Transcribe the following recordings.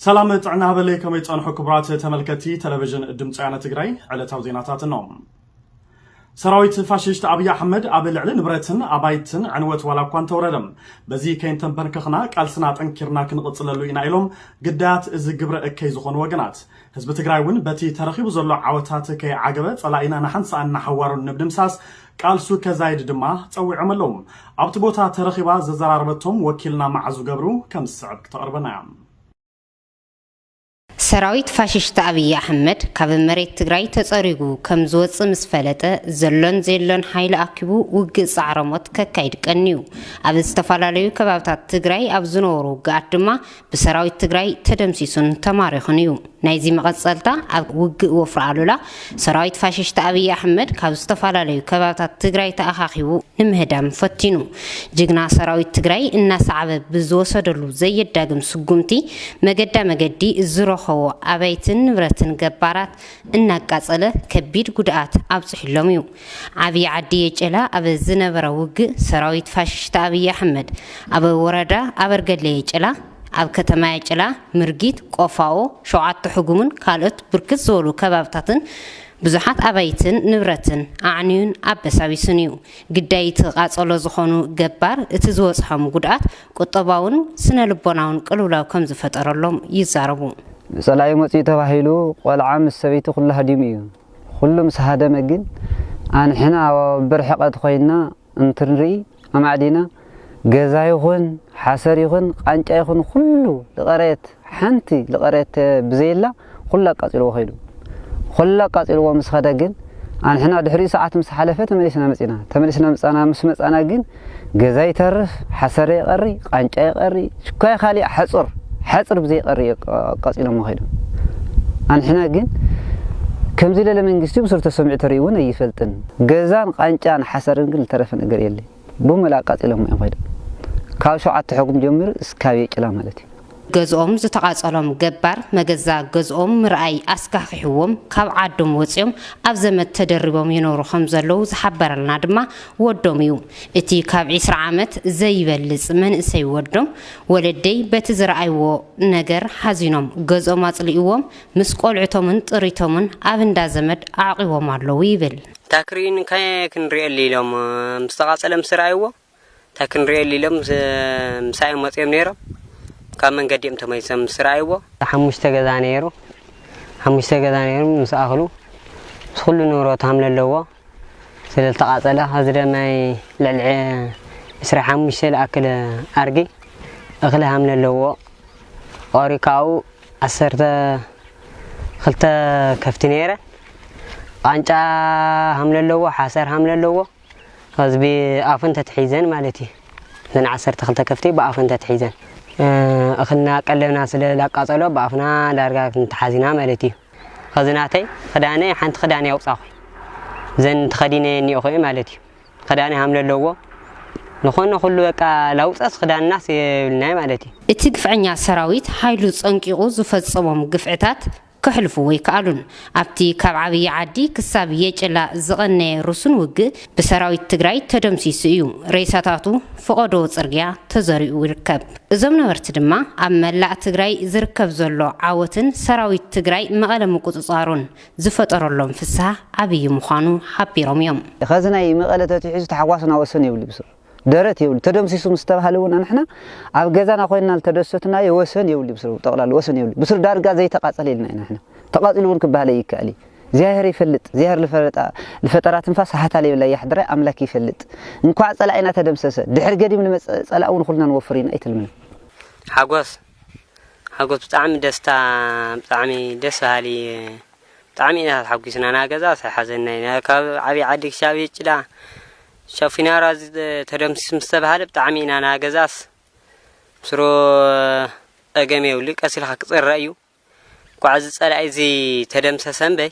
ሰላም ጥዕና በለይ፣ ከመይ ጸንሑ ክቡራት ተመልከቲ ቴሌቪዥን ድምፂ ወያነ ትግራይ? ዕለታዊ ዜናታት እኖ። ሰራዊት ፋሽስት ኣብይ ኣሕመድ ኣብ ልዕሊ ንብረትን ኣባይትን ዕንወት ዋላ እኳ እንተውረደ፣ በዚ ከይንተንበርከኽና ቃልስና ጠንኪርና ክንቕፅለሉ ኢና ኢሎም ግዳያት እዚ ግብረ እከይ ዝኾኑ ወገናት። ህዝቢ ትግራይ እውን በቲ ተረኺቡ ዘሎ ዓወታት ከይዓገበ ጸላኢና ንሓንሳእን ንሓዋሩን ንምድምሳስ ቃልሱ ከዛይድ ድማ ጸዊዖም ኣለዉ። ኣብቲ ቦታ ተረኺባ ዘዘራረበቶም ወኪልና መዓዙ ገብሩ ከም ዝስዕብ ክተቕርበና እያ። ሰራዊት ፋሽስት ኣብይ ኣሕመድ ካብ መሬት ትግራይ ተጸሪጉ ከም ዝወጽእ ምስ ፈለጠ፣ ዘሎን ዘየሎን ሓይሊ ኣኪቡ ውግእ ጻዕረ ሞት ከካይድ ቀንዩ። ኣብ ዝተፈላለዩ ከባብታት ትግራይ ኣብ ዝነበሩ ውግኣት ድማ ብሰራዊት ትግራይ ተደምሲሱን ተማሪኹን እዩ። ናይዚ መቐጸልታ ኣብ ውግእ ወፍሪ ኣሉላ ሰራዊት ፋሽስት ኣብይ ኣሕመድ ካብ ዝተፈላለዩ ከባብታት ትግራይ ተኣኻኺቡ ንምህዳም ፈቲኑ። ጅግና ሰራዊት ትግራይ እናሰዓበ ብዝወሰደሉ ዘየዳግም ስጉምቲ መገዳ መገዲ ዝረኸቦ ኣባይትን ንብረትን ገባራት እናቃጸለ ከቢድ ጉድኣት ኣብፅሕሎም እዩ። ዓብዪ ዓዲ የጨላ ኣብ ዝነበረ ውግእ ሰራዊት ፋሽስት ኣብይ ኣሕመድ ኣብ ወረዳ ኣበርገለ የጨላ፣ ኣብ ከተማ የጨላ፣ ምርጊት፣ ቆፋኦ፣ ሸውዓተ ሕጉምን ካልኦት ብርክት ዝበሉ ከባብታትን ብዙሓት ኣባይትን ንብረትን ኣዕንዩን ኣበሳቢሱን እዩ። ግዳይ እቲ ቃጸሎ ዝኾኑ ገባር እቲ ዝበፅሖም ጉድኣት ቁጠባውን ስነ ልቦናውን ቅልውላው ከም ዝፈጠረሎም ይዛረቡ። ጸላኢ መጺኡ ተባሂሉ ቆልዓ ምስ ሰበይቲ ኩሉ ሃዲሙ እዩ። ኩሉ ምስ ሃደመ ግን ኣንሕና ኣብ ብርሕቐት ኮይንና እንትንርኢ ኣማዕዲና ገዛ ይኹን ሓሰር ይኹን ቃንጫ ይኹን ኩሉ ልቐረየት ሓንቲ ልቐረየት ብዘየላ ኩሉ ኣቃጺልዎ ከይዱ። ኩሉ ኣቃጺልዎ ምስ ኸደ ግን ኣንሕና ድሕሪኡ ሰዓት ምስ ሓለፈ ተመሊስና መጺና። ተመሊስና ምጻና ምስ መጻና ግን ገዛ ይተርፍ፣ ሓሰር ይቐሪ፣ ቃንጫ ይቐሪ፣ ሽኳይ ካሊእ ሓጹር ሓጹር ብዘይቐሪ ኣቃጺሎሞ ከይዶም። ኣንሕና ግን ከምዚ ለለ መንግስቲ ብሱር ተሰሚዑ ተሪኡ እውን ኣይፈልጥን። ገዛን ቃንጫን ሓሰርን ግን ዝተረፈ ነገር የለ። ብሙሉ ኣቃጺሎሞ እዮም ከይዶም። ካብ ሸውዓተ ሕጉም ጀሚሩ እስካብ የጭላ ማለት እዩ። ገዝኦም ዝተቓጸሎም ገባር መገዛ ገዝኦም ምርኣይ ኣስካኺሕዎም ካብ ዓዶም ወጺኦም ኣብ ዘመድ ተደሪቦም ይነብሩ ከም ዘለዉ ዝሓበረልና ድማ ወዶም እዩ። እቲ ካብ ዒስራ ዓመት ዘይበልጽ መንእሰይ ወዶም፣ ወለደይ በቲ ዝረኣይዎ ነገር ሓዚኖም ገዝኦም ኣጽሊእዎም ምስ ቆልዕቶምን ጥሪቶምን ኣብ እንዳ ዘመድ ኣዕቒቦም ኣለዉ ይብል። እታ ክርእዩኒ እንታይ ክንርእየሉ ኢሎም ምስ ተቓጸለ ምስ ረኣይዎ እንታይ ክንርእየሉ ኢሎም ምስ ምሳይ እዮም መጺኦም ነይሮም። ካብ መንገዲ እዮም ተመሊሶም ምስ ረኣይዎ። ሓሙሽተ ገዛ ነይሩ። ሓሙሽተ ገዛ ነይሩ ምስ ኣኽሉ ምስ ኩሉ ንብረቱ ሃም ለለዎ ስለ ዝተቓጸለ ኸዚ ደማይ ልዕሊ ዕስራ ሓሙሽተ ዝኣክል ኣርጊ እኽሊ ሃም ለለዎ። ኦሪ ካብኡ ዓሰርተ ክልተ ከፍቲ ነይረ። ቃንጫ ሃም ለለዎ ሓሰር ሃም ለለዎ ኸዚ ብኣፉን ተትሒዘን ማለት እዩ። እዘን ዓሰርተ ክልተ ከፍቲ ብኣፉን ተትሒዘን እኽልና ቀለብና ስለ ላቃጸሎ ብኣፍና ዳርጋ ክንተሓዚና ማለት እዩ። ኸዚ ናተይ ኽዳነይ ሓንቲ ኽዳነይ ኣውጻኹ። እዘን ተኸዲነ እኒኦኹ ማለት እዩ። ኽዳነይ ሃም ለለዎ ዝኾነ ኩሉ በቃ ላውጸስ ኽዳንናስ የብልናይ ማለት እዩ። እቲ ግፍዐኛ ሰራዊት ሓይሉ ጸንቂቑ ዝፈጸሞም ግፍዕታት ከሕልፍዎ ኣይከኣሉን። ኣብቲ ካብ ዓብዪ ዓዲ ክሳብ የጭላ ዝቐነየ ርሱን ውግእ ብሰራዊት ትግራይ ተደምሲሱ እዩ። ሬሳታቱ ፈቐዶ ጽርግያ ተዘሪኡ ይርከብ። እዞም ነበርቲ ድማ ኣብ መላእ ትግራይ ዝርከብ ዘሎ ዓወትን ሰራዊት ትግራይ መቐለ ምቁጽጻሩን ዝፈጠረሎም ፍስሃ ዓብዪ ምዃኑ ሓቢሮም እዮም። ኸዚ ናይ መቐለ ተትሒዙ ተሓጓስና ወሰን የብሉ ብስሩ። ደረት የብሉ። ተደምሲሱ ምስ ተባህለ እውን ኣንሕና ኣብ ገዛና ኮይንና ዝተደሰትናዮ ወሰን የብሉ ብስሩ። ጠቕላላ ወሰን የብሉ። ብስሩ ዳርጋ ዘይተቓጸለ ኢልና ኢና ንሕና። ተቓጺሉ እውን ክበሃል ኣይከኣል እዩ። እግዚኣብሔር ይፈልጥ። እግዚኣብሔር ልፈረጣ ልፈጠራ ትንፋስ ሃታ ለይብላ ያሕድራ ኣምላክ ይፈልጥ። እንኳዕ ጸላኢና ተደምሰሰ። ድሕር ገዲም ልመጽእ ጸላእ እውን ኩልና ንወፍር ኢና ኣይትልምና። ሓጎስ ሓጎስ ብጣዕሚ ደስታ ብጣዕሚ ደስ በሃሊ ብጣዕሚ ኢና ተሓጒስና። ናገዛስ ኣይሓዘናይ ካብ ዓብዪ ዓዲ ክሻብ ጭዳ ሸፊናራ ተደምሲስ ምስ ተባሃለ ብጣዕሚ ኢና ናገዛስ ስሮ ጸገም የብሉ ቀስ ኢልካ ክጽረ እዩ። ኳዕ እዚ ጸላኢ እዚ ተደምሰሰ እምበይ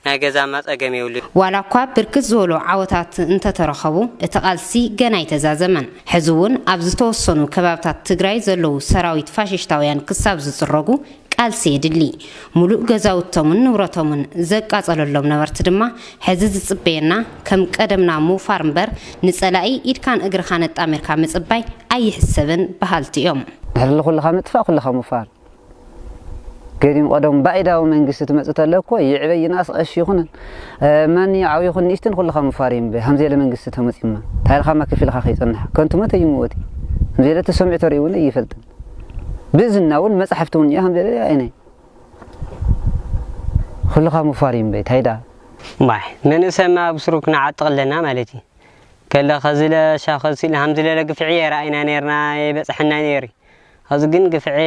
ናይ ገዛማ ጸገም የብሉ። ዋላ እኳ ብርክት ዝበሉ ዓወታት እንተተረኸቡ፣ እቲ ቃልሲ ገና ኣይተዛዘመን። ሕዚ እውን ኣብ ዝተወሰኑ ከባብታት ትግራይ ዘለዉ ሰራዊት ፋሽሽታውያን ክሳብ ዝጽረጉ ቃልሲ የድሊ። ሙሉእ ገዛውቶምን ንብረቶምን ዘቃጸለሎም ነበርቲ ድማ ሕዚ ዝጽበየና ከም ቀደምና ምውፋር እምበር ንጸላኢ ኢድካን እግርኻን ኣጣሚርካ ምጽባይ ኣይሕሰብን በሃልቲ እዮም። ድሕሪ ኩልኻ ምጥፋእ ኩልኻ ምውፋር። ገዲም ቀደም ባዕዳዊ መንግስቲ ትመጽእ ተሎ እኮ ይዕበ ይንኣስ ቀሺ ይኹንን፣ እ፣ ማን ዓብዪ ይኹን ንእሽትን ኩልኻ ምፋር እዩ እምበይ። ሃምዘለ መንግስቲ ተመጺእማ እንታይ ኢልኻ ማ ከፊልኻ ከይጸንሕ ከንቱ መተ እዩ ምወት እዩ። ሃምዘለ ተሰሚዑ ተርእዩ እውን ኣይፈልጥን። ብእዝና እውን መጻሕፍቲ እውን እዩ ሃምዘለ ኣይነ። ኩልኻ ምፋር እዩ እምበይ። እንታይ ደኣ? ባይ መንእሰማ ብስሩ ክንዓጥቕ ኣለና ማለት እዩ። ከለ ኸዚ ለሻ ኸዚ ኢልና ሃምዚ ለለ ግፍዒ የረኣይና ነርና፣ የበጽሐና ነይሩ። ኸዚ ግን ግፍዒ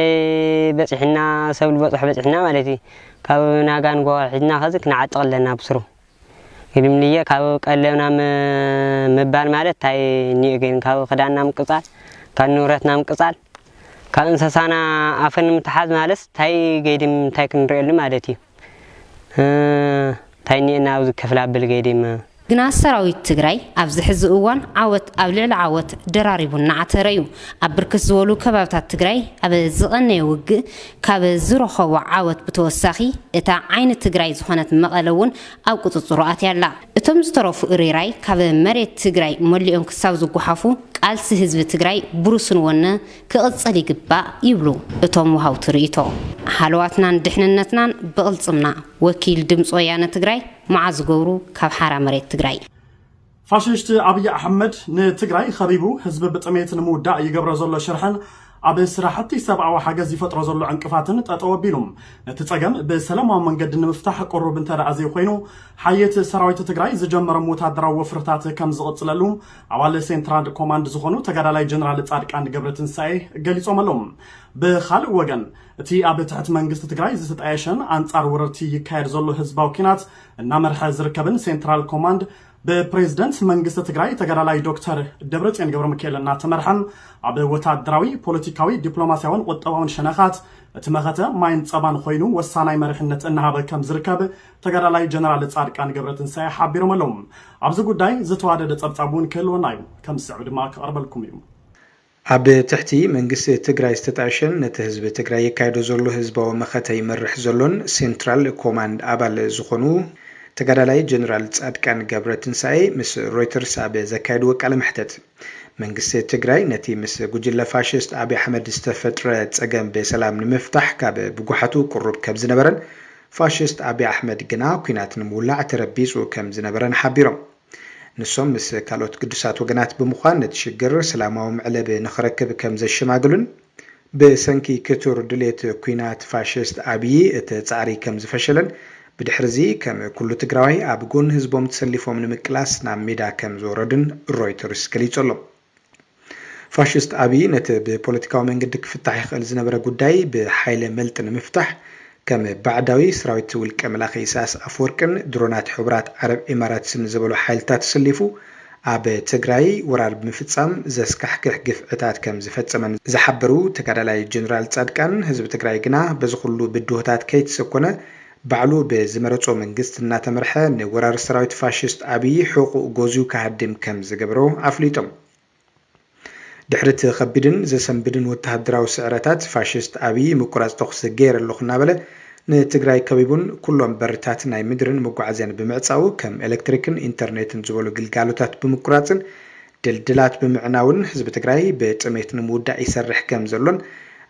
በጺሕና፣ ሰብ ዝበጽሖ በጺሕና ማለት እዩ። ካብ ናጋን ጎ ሒዝና ኸዚ ክንዓጥቕ ኣለና ብስሩ። ግድምልየ ካብ ቀለብና ም-፣ ምባል ማለት እንታይ እኒኦ ግን ካብ ክዳንና ምቅጻል፣ ካብ ንብረትና ምቅጻል፣ ካብ እንስሳና ኣፈን ምትሓዝ ማለት እንታይ ገይድም እንታይ ክንርእየሉ ማለት እዩ። እ፣ እንታይ እኒኤና ኣብዚ ከፍላ ብል ገይድም። ግና ሰራዊት ትግራይ ኣብዚ ሕዚ እዋን ዓወት ኣብ ልዕሊ ዓወት ደራሪቡ እናዓተረ እዩ። ኣብ ብርክት ዝበሉ ከባብታት ትግራይ ኣብ ዝቐነየ ውግእ ካብ ዝረኸቦ ዓወት ብተወሳኺ እታ ዓይኒ ትግራይ ዝኾነት መቐለ እውን ኣብ ቁፅፅሩ ኣትያ ኣላ። እቶም ዝተረፉ እሪራይ ካብ መሬት ትግራይ መሊኦም ክሳብ ዝጓሓፉ ቃልሲ ህዝቢ ትግራይ ብሩስን ወነ ክቕፅል ይግባእ ይብሉ እቶም ወሃውቲ ርእይቶ። ሃለዋትናን ድሕንነትናን ብቕልፅምና። ወኪል ድምፂ ወያነ ትግራይ መዓዝ ገብሩ ካብ ሓራ መሬት ትግራይ። ፋሽስት ኣብይ ኣሕመድ ንትግራይ ኸቢቡ ህዝቢ ብጥሜት ንምውዳእ ይገብሮ ዘሎ ሽርሕን ኣብ ስራሕቲ ሰብኣዊ ሓገዝ ይፈጥሮ ዘሎ ዕንቅፋትን ጠጠው ኣቢሉ ነቲ ጸገም ብሰላማዊ መንገዲ ንምፍታሕ ቅሩብ እንተ ደኣ ዘይኮይኑ ሓየት ሰራዊት ትግራይ ዝጀመሮም ወታደራዊ ወፍርታት ከም ዝቕጽለሉ ኣባል ሴንትራል ኮማንድ ዝኾኑ ተጋዳላይ ጀነራል ጻድቃን ገብረትንሳኤ ገሊጾም ኣለዉ። ብኻልእ ወገን እቲ ኣብ ትሕቲ መንግስቲ ትግራይ ዝተጣየሸን ኣንጻር ወረርቲ ይካየድ ዘሎ ህዝባዊ ኲናት እናመርሐ ዝርከብን ሴንትራል ኮማንድ ብፕሬዝደንት መንግስቲ ትግራይ ተጋዳላይ ዶክተር ደብረጽዮን ገብረ ሚካኤል እናተመርሐ ኣብ ወታደራዊ፣ ፖለቲካዊ፣ ዲፕሎማሲያውን ቁጠባውን ሸነኻት እቲ መኸተ ማይን ጸባን ኮይኑ ወሳናይ መሪሕነት እናሃበ ከም ዝርከብ ተጋዳላይ ጀነራል ጻድቃን ገብረትንሳኤ ሓቢሮም ኣለዉ። ኣብዚ ጉዳይ ዝተዋደደ ጸብጻብ እውን ክህልወና እዩ፣ ከም ዝስዕብ ድማ ክቐርበልኩም እዩ። ኣብ ትሕቲ መንግስቲ ትግራይ ዝተጣየሸን ነቲ ህዝቢ ትግራይ የካይዶ ዘሎ ህዝባዊ መኸተ ይመርሕ ዘሎን ሴንትራል ኮማንድ ኣባል ዝኾኑ ተጋዳላይ ጀነራል ጻድቃን ገብረትንሳኤ ምስ ሮይተርስ ኣብ ዘካየድዎ ቃለ መሕተት፣ መንግስቲ ትግራይ ነቲ ምስ ጉጅለ ፋሽስት ኣብይ ኣሕመድ ዝተፈጥረ ጸገም ብሰላም ንምፍታሕ ካብ ብጉሓቱ ቅሩብ ከም ዝነበረን ፋሽስት ኣብይ ኣሕመድ ግና ኲናት ንምውላዕ ተረቢጹ ከም ዝነበረን ሓቢሮም። ንሶም ምስ ካልኦት ግዱሳት ወገናት ብምዃን ነቲ ሽግር ሰላማዊ መዕለቢ ንኽረክብ ከም ዘሸማግሉን ብሰንኪ ክቱር ድሌት ኲናት ፋሽስት ኣብዪ እቲ ጻዕሪ ከም ዝፈሸለን ብድሕሪ እዚ ከም ኩሉ ትግራዋይ ኣብ ጎኒ ህዝቦም ተሰሊፎም ንምቅላስ ናብ ሜዳ ከም ዝወረዱን ሮይተርስ ገሊጹ ኣሎ። ፋሽስት ኣብዪ ነቲ ብፖለቲካዊ መንገዲ ክፍታሕ ይኽእል ዝነበረ ጉዳይ ብሓይለ መልጢ ንምፍታሕ ከም ባዕዳዊ ሰራዊት ውልቀ መላኺ ኢሳያስ ኣፈወርቅን ድሮናት ሕቡራት ዓረብ ኢማራትስን ዝበሉ ሓይልታት ተሰሊፉ ኣብ ትግራይ ወራር ብምፍጻም ዘስካሕክሕ ግፍዕታት ከም ዝፈጸመን ዝሓበሩ ተጋዳላይ ጀነራል ጻድቃን፣ ህዝቢ ትግራይ ግና በዚ ኩሉ ብድሆታት ከይተሰኮነ ባዕሉ ብዝመረጾ መንግስቲ እናተመርሐ ንወራር ሰራዊት ፋሽስት ኣብዪ ሕቑኡ ጎዝዩ ክሃድም ከም ዝገበሮ ኣፍሊጦም። ድሕሪ እቲ ከቢድን ዘሰንብድን ወተሃደራዊ ስዕረታት ፋሽስት ኣብዪ ምቁራጽ ተኹሲ ገይረ ኣለኹ እናበለ ንትግራይ ከቢቡን ኩሎም በርታት ናይ ምድርን መጓዓዝያን ብምዕጻው ከም ኤሌክትሪክን ኢንተርኔትን ዝበሉ ግልጋሎታት ብምቁራጽን ድልድላት ብምዕናውን ህዝቢ ትግራይ ብጥሜት ንምውዳእ ይሰርሕ ከም ዘሎን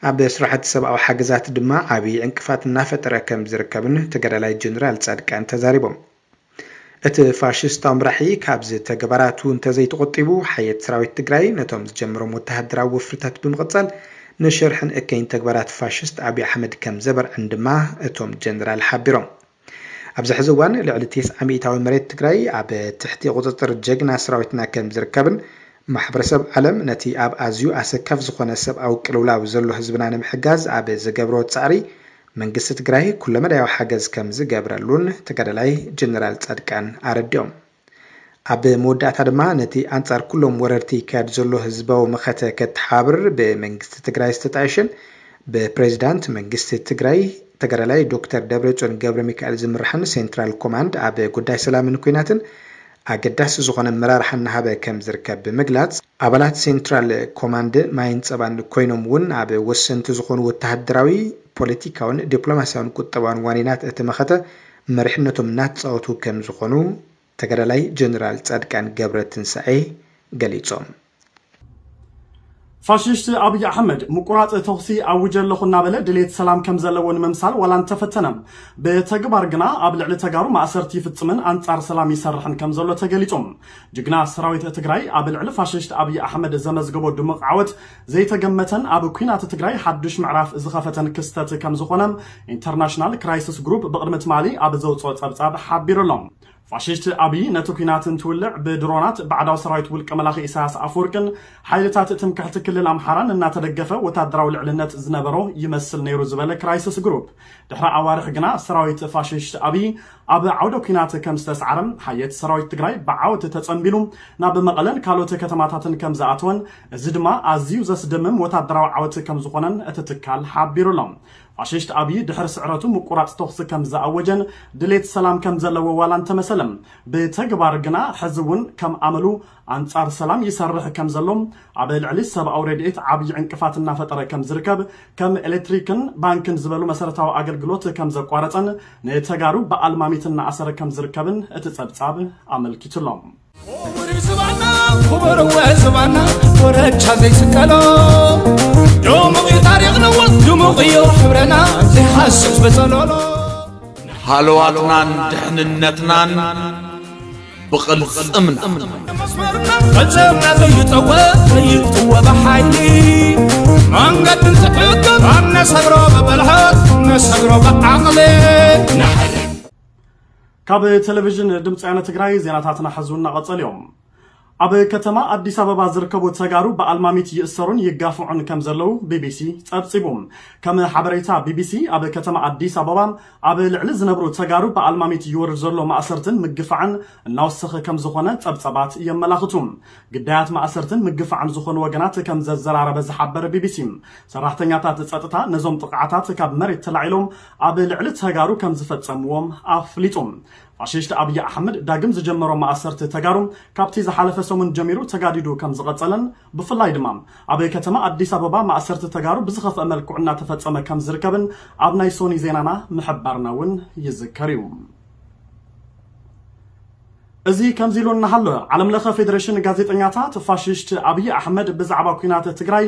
ኣብ ስራሕቲ ሰብኣዊ ሓገዛት ድማ ዓብዪ ዕንቅፋት እናፈጠረ ከም ዝርከብን ተጋዳላይ ጀነራል ጻድቃን ተዛሪቦም። እቲ ፋሽስታዊ መራሒ ካብዚ ተግባራቱ እንተዘይተቖጢቡ፣ ሓየት ሰራዊት ትግራይ ነቶም ዝጀመሮም ወተሃደራዊ ወፍርታት ብምቕጻል፣ ንሽርሕን እከይን ተግባራት ፋሽስት ኣብይ ኣሕመድ ከም ዘበርዕን ድማ እቶም ጀነራል ሓቢሮም። ኣብዚ ሕዚ እዋን ልዕሊ ተስዓ ሚእታዊ መሬት ትግራይ ኣብ ትሕቲ ቁጽጽር ጀግና ሰራዊትና ከም ዝርከብን፣ ማሕበረሰብ ዓለም ነቲ ኣብ ኣዝዩ ኣሰካፊ ዝኾነ ሰብኣዊ ቅልውላው ዘሎ ህዝብና ንምሕጋዝ ኣብ ዝገብሮ ጻዕሪ መንግስቲ ትግራይ ኩለመዳያዊ ሓገዝ ከም ዝገብረሉን ተጋዳላይ ጀነራል ጻድቃን ኣረዲኦም። ኣብ መወዳእታ ድማ ነቲ ኣንጻር ኩሎም ወረርቲ ይካየድ ዘሎ ህዝባዊ መኸተ ከተሓባብር ብመንግስቲ ትግራይ ዝተጣየሸን ብፕሬዚዳንት መንግስቲ ትግራይ ተጋዳላይ ዶክተር ደብረጽዮን ገብረ ሚካኤል ዝምራሕን ሴንትራል ኮማንድ ኣብ ጉዳይ ሰላምን ኲናትን ኣገዳሲ ዝኾነ ኣመራርሓ እናሃበ ከም ዝርከብ ብምግላጽ፣ ኣባላት ሴንትራል ኮማንድ ማይን ጸባን ኮይኖም እውን ኣብ ወሰንቲ ዝኾኑ ወተሃደራዊ፣ ፖለቲካውን ዲፕሎማሲያውን ቁጠባውን ዋኒናት እቲ መኸተ መሪሕነቶም እናተጻወቱ ከም ዝኾኑ ተጋዳላይ ጀነራል ጻድቃን ገብረ ትንሳኤ ገሊጾም። ፋሽስት ኣብይ ኣሕመድ ምቁራፅ ተኹሲ ኣውጀ ኣለኹ እናበለ ድሌት ሰላም ከም ዘለዎ ንምምሳል ዋላ እንተፈተነ፣ ብተግባር ግና ኣብ ልዕሊ ተጋሩ ማእሰርቲ ይፍፅምን ኣንፃር ሰላም ይሰርሕን ከም ዘሎ ተገሊፁ። ጅግና ሰራዊት ትግራይ ኣብ ልዕሊ ፋሽስት ኣብይ ኣሕመድ ዘመዝገቦ ድሙቕ ዓወት ዘይተገመተን ኣብ ኲናት ትግራይ ሓዱሽ ምዕራፍ ዝኸፈተን ክስተት ከም ዝኾነ ኢንተርናሽናል ክራይሲስ ግሩፕ ብቕድሚ ትማሊ ኣብ ዘውፅኦ ፀብፃብ ሓቢሩ ኣሎ። ፋሽስት ኣብይ ነቲ ኲናት እንትውልዕ ብድሮናት ባዕዳዊ ሰራዊት ውልቀ መላኺ ኢሳያስ ኣፈወርቅን ሓይልታት ትምክሕቲ ክልል ኣምሓራን እናተደገፈ ወታደራዊ ልዕልነት ዝነበሮ ይመስል ነይሩ ዝበለ ክራይሲስ ግሩፕ፣ ድሕሪ ኣዋርሕ ግና ሰራዊት ፋሽስት ኣብይ ኣብ ዓውደ ኲናት ከም ዝተስዓረ፣ ሓየት ሰራዊት ትግራይ ብዓወት ተጸንቢሉ ናብ መቐለን ካልኦት ከተማታትን ከም ዝኣተወን፣ እዚ ድማ ኣዝዩ ዘስደምም ወታደራዊ ዓወት ከም ዝኾነን እቲ ትካል ሓቢሩ ኣሎ። ፋሽስት ኣብይ ድሕሪ ስዕረቱ ምቁራፅ ተኹሲ ከም ዝኣወጀን ድሌት ሰላም ከም ዘለዎ ዋላ እንተመሰለ፣ ብተግባር ግና ሕዚ እውን ከም ኣመሉ ኣንጻር ሰላም ይሰርሕ ከም ዘሎ፣ ኣብ ልዕሊ ሰብኣዊ ረድኤት ዓብዪ ዕንቅፋት እናፈጠረ ከም ዝርከብ፣ ከም ኤሌክትሪክን ባንክን ዝበሉ መሰረታዊ ኣገልግሎት ከም ዘቋረጸን፣ ንተጋሩ ብኣልማሚት እናኣሰረ ከም ዝርከብን እቲ ጸብጻብ ኣመልኪቱ ኣሎ። ክቡር ዝባና፣ ክቡር እወ ዝባና፣ ኮረቻ ዘይስቀሎ። ድሙቕ እዩ ታሪኽና እወ፣ ድሙቕ እዩ ሕብረና፣ ዘይሃስስ በጸሎሎ። ሃለዋትናን ድሕንነትናን ብቕልጽምና። መስመርና ፈጸምና ዘይጠወ፣ ዘይጥወ ብሓይሊ። መንገዲ እንትዕቅብ፣ ኣብ ነሰግሮ ብብልሓት፣ ነሰግሮ ብዓቕሊ። ካብ ቴሌቪዥን ድምፂ ወያነ ትግራይ ዜናታትና ሕዚ እናቐጸሉ እዮም። ኣብ ከተማ ኣዲስ ኣበባ ዝርከቡ ተጋሩ ብኣልማሚት ይእሰሩን ይጋፍዑን ከም ዘለዉ ቢቢሲ ጸብጺቡ። ከም ሓበሬታ ቢቢሲ፣ ኣብ ከተማ ኣዲስ ኣበባ ኣብ ልዕሊ ዝነብሩ ተጋሩ ብኣልማሚት ይወርድ ዘሎ ማእሰርትን ምግፋዕን እናወሰኸ ከም ዝኾነ ጸብጻባት የመላኽቱ። ግዳያት ማእሰርትን ምግፋዕን ዝኾኑ ወገናት ከም ዘዘራረበ ዝሓበረ ቢቢሲ፣ ሰራሕተኛታት ጸጥታ ነዞም ጥቕዓታት ካብ መሬት ተላዒሎም ኣብ ልዕሊ ተጋሩ ከም ዝፈጸምዎም ኣፍሊጡ። ፋሽስት ኣብይ ኣሕመድ ዳግም ዝጀመሮ ማእሰርቲ ተጋሩ ካብቲ ዝሓለፈ ሰሙን ጀሚሩ ተጋዲዱ ከም ዝቐጸለን፣ ብፍላይ ድማ ኣብ ከተማ ኣዲስ ኣበባ ማእሰርቲ ተጋሩ ብዝኸፍአ መልክዑ እናተፈጸመ ከም ዝርከብን ኣብ ናይ ሶኒ ዜናና ምሕባርና እውን ይዝከር እዩ። እዚ ከምዚ ኢሉ እናሃሎ፣ ዓለም ለኸ ፌዴሬሽን ጋዜጠኛታት ፋሽስት ኣብይ ኣሕመድ ብዛዕባ ኲናት ትግራይ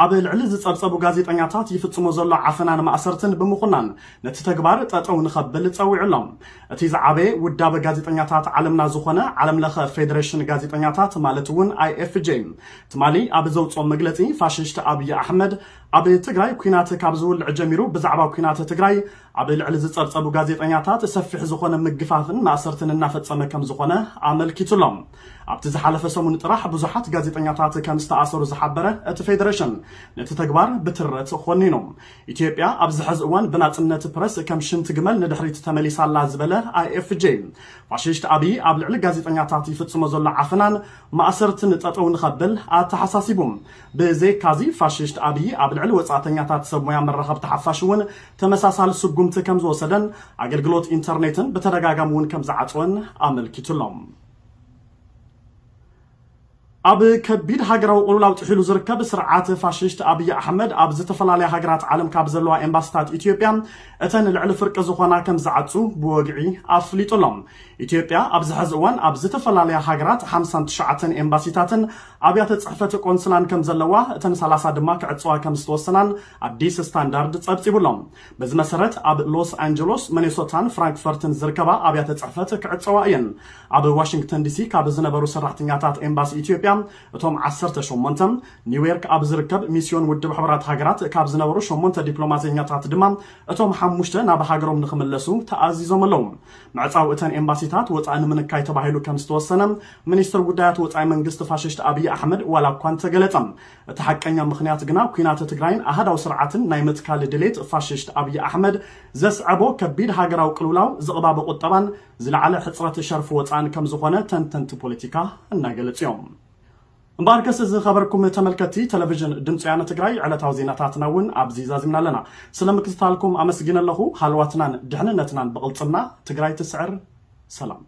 ኣብ ልዕሊ ዝጸብጸቡ ጋዜጠኛታት ይፍጽሞ ዘሎ ዓፈናን ማእሰርትን ብምኹናን፣ ነቲ ተግባር ጠጠው ንኸብል ጸዊዑ ኣሎ። እቲ ዝዓበየ ውዳበ ጋዜጠኛታት ዓለምና ዝኾነ ዓለም ለኸ ፌዴሬሽን ጋዜጠኛታት ማለት እውን ኣይኤፍጄ፣ ትማሊ ኣብ ዘውፅኦ መግለፂ፣ ፋሽስት ኣብይ ኣሕመድ ኣብ ትግራይ ኲናት ካብ ዝውልዕ ጀሚሩ ብዛዕባ ኲናት ትግራይ ኣብ ልዕሊ ዝጸብጸቡ ጋዜጠኛታት ሰፊሕ ዝኾነ ምግፋፍን ማእሰርትን እናፈጸመ ከም ዝኾነ ኣመልኪቱ ኣሎ። ኣብቲ ዝሓለፈ ሰሙን ጥራሕ ብዙሓት ጋዜጠኛታት ከም ዝተኣሰሩ ዝሓበረ እቲ ፌዴሬሽን፣ ነቲ ተግባር ብትረት ኮኒኑ። ኢትዮጵያ ኣብዚ ሕዚ እዋን ብናጽነት ፕረስ ከም ሽንቲ ግመል ንድሕሪት ተመሊሳ ኣላ ዝበለ ኣይኤፍጄ፣ ፋሽስት ኣብይ ኣብ ልዕሊ ጋዜጠኛታት ይፍጽሞ ዘሎ ዓፈናን ማእሰርትን ጠጠው ንኸብል ኣተሓሳሲቡ። ብዘይካዚ፣ ፋሽስት ኣብይ ኣብ ልዕሊ ወጻእተኛታት ሰብ ሞያ መራኸብቲ ሓፋሽ እውን ተመሳሳሊ ስጉምቲ ከም ዝወሰደን ኣገልግሎት ኢንተርኔትን ብተደጋጋሚ እውን ከም ዝዓጽወን ኣመልኪቱ ኣሎ። ኣብ ከቢድ ሃገራዊ ቅልውላው ጥሒሉ ዝርከብ ስርዓት ፋሽስት ኣብይ ኣሕመድ፣ ኣብ ዝተፈላለያ ሃገራት ዓለም ካብ ዘለዋ ኤምባሲታት ኢትዮጵያ እተን ልዕሊ ፍርቂ ዝኾና ከም ዝዓጹ ብወግዒ ኣፍሊጡ ኣሎ። ኢትዮጵያ ኣብዚ ሕዚ እዋን ኣብ ዝተፈላለያ ሃገራት ሓምሳን ትሽዓተን ኤምባሲታትን ኣብያተ ጽሕፈት ቆንስላን ከም ዘለዋ፣ እተን ሰላሳ ድማ ክዕጽዋ ከም ዝተወሰናን ኣዲስ ስታንዳርድ ጸብጺቡ ኣሎ። በዚ መሰረት፣ ኣብ ሎስ ኣንጀሎስ፣ ሚኔሶታን ፍራንክፈርትን ዝርከባ ኣብያተ ጽሕፈት ክዕጸዋ እየን። ኣብ ዋሽንግተን ዲሲ ካብ ዝነበሩ ሰራሕተኛታት ኤምባሲ ኢትዮጵያ እቶም ዓሰርተ ሸሞንተ፣ ኒውዮርክ ኣብ ዝርከብ ሚስዮን ውድብ ሕቡራት ሃገራት ካብ ዝነበሩ ሸሞንተ ዲፕሎማሰኛታት ድማ እቶም ሓሙሽተ ናብ ሃገሮም ንኽምለሱ ተኣዚዞም ኣለዉ። ምዕጻው እተን ኤምባሲታት ወጻኢ ንምንካይ ተባሂሉ ከም ዝተወሰነ ሚኒስትር ጉዳያት ወጻኢ መንግስቲ ፋሽስት ኣብይ ኣሕመድ ዋላ እኳ እንተገለጸ፣ እቲ ሓቀኛ ምኽንያት ግና ኲናት ትግራይን ኣሃዳዊ ስርዓትን ናይ ምትካል ድሌት ፋሽስት ኣብይ ኣሕመድ ዘስዐቦ ከቢድ ሃገራዊ ቅልውላው፣ ዝቕባበ ቁጠባን ዝለዓለ ሕጽረት ሸርፊ ወጻእን ከም ዝኾነ ተንተንቲ ፖለቲካ እናገለጹ እዮም። እምበኣርከስ ዝኸበርኩም ተመልከትቲ ቴሌቪዥን ድምፂ ወያነ ትግራይ፣ ዕለታዊ ዜናታትና እውን ኣብዚ ዛዚምና ኣለና። ስለ ምክትታልኩም ኣመስግን ኣለኹ። ሃለዋትናን ድሕንነትናን ብቕልፅምና። ትግራይ ትስዕር። ሰላም።